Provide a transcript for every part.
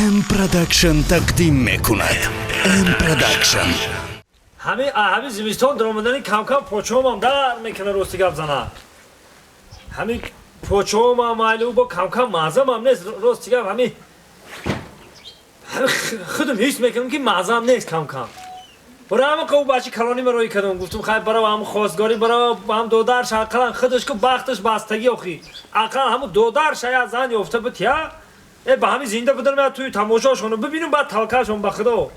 М Продакшн тақдим мекунад. М Продакшн. Ҳамин зимистон даромадани кам-кам почоамам дар мекунад, рости гап зана. Ҳамин почоамам майлу бо кам-кам маъзамам нест, рости гап. Ҳамин худам ҳис мекунам, ки маъзам нест кам-кам. Бара ҳама қав бачи калони ма роӣ кардам, гуфтум: хай, барав, ҳам хостгорӣ барав, ҳам додарш ақаллан худаш ку бахташ бастагӣ охи. Ақаллан ҳамун додарш я зан ёфта буд, я ба ҳамин зинда буданам, я туи тамошошону бибинум, баъд талкашон ба худо.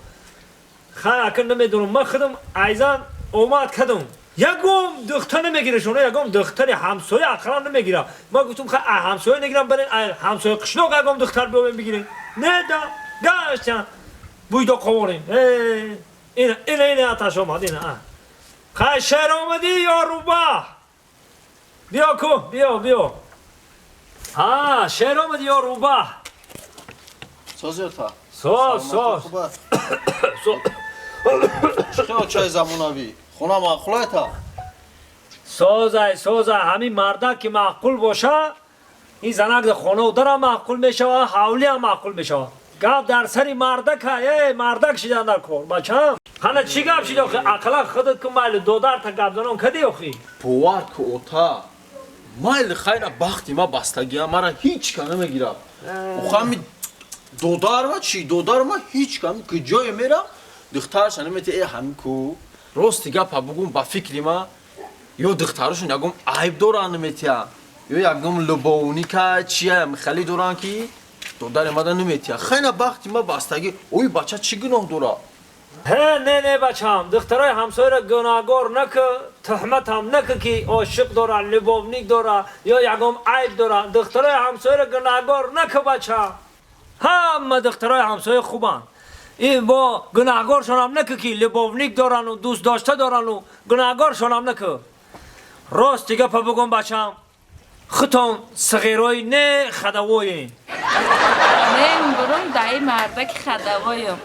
Хай, акн намедонам, ман худам айзан омад кардам, ягом духтар намегирашона, ягом духтари ҳамсоя ақаллан намегира. Ман гуфтум: хай, ҳамсоя нагирам, барен ҳамсоя қишлоқ ягом духтар биёбем, бигирем. Не да гаштан буйдо қоворем. Ина, ина, ина, аташ омад, ина. Хай, шер омадӣ ё рӯбаҳ? Биё ку, биё, биё. Ҳа, шер омадӣ ё рӯбаҳ? Созёта. Соз, соз. Чӣ чай замонавӣ? Хона маъқулайта? Созай, созай. Ҳамин мардак ки маъқул боша, ин занак дар хонау дарам маъқул мешава, ҳавлиам маъқул мешава. Гап дар сари мардака, э мардак шидан дар кор, бачам. Ҳана, чӣ гап шид охи? Ақаллан худат ку майли додарта гапзанон кади охи? Бовар ку, ота. Майли, хайра, бахти ма бастагия, мара ҳеҷ ка намегирад. Охами додарма чӣ? Додарма ҳеҷ ка ки ҷое мерам, духтарша намете, э ҳамин ку. Рости гапа бугум, ба фикри ма, ё духтарашон ягон айб доранд, наметия, ё ягон любовника чия хеле доранд, ки додари мада наметия. Хайна, бахти ма бастагӣ. Ой, бача чӣ гуноҳ дора? Ҳе, не, не, бачам, духтарои ҳамсояро гунаҳгор наку, туҳматам наку, ки ошиқ дора, любовник дора ё ягон айб дора. Духтарои ҳамсояро гунаҳгор наку, бача. Ҳама духтарои ҳамсоя хубанд. Ин бо гунаҳгоршонам наку, ки любовник дорану дӯст дошта дорану, гунаҳгоршонам наку. Рости гапа бугум, бачам, худтон сағирои не хадавоен. Мен бурум даи мардаки хадавоём.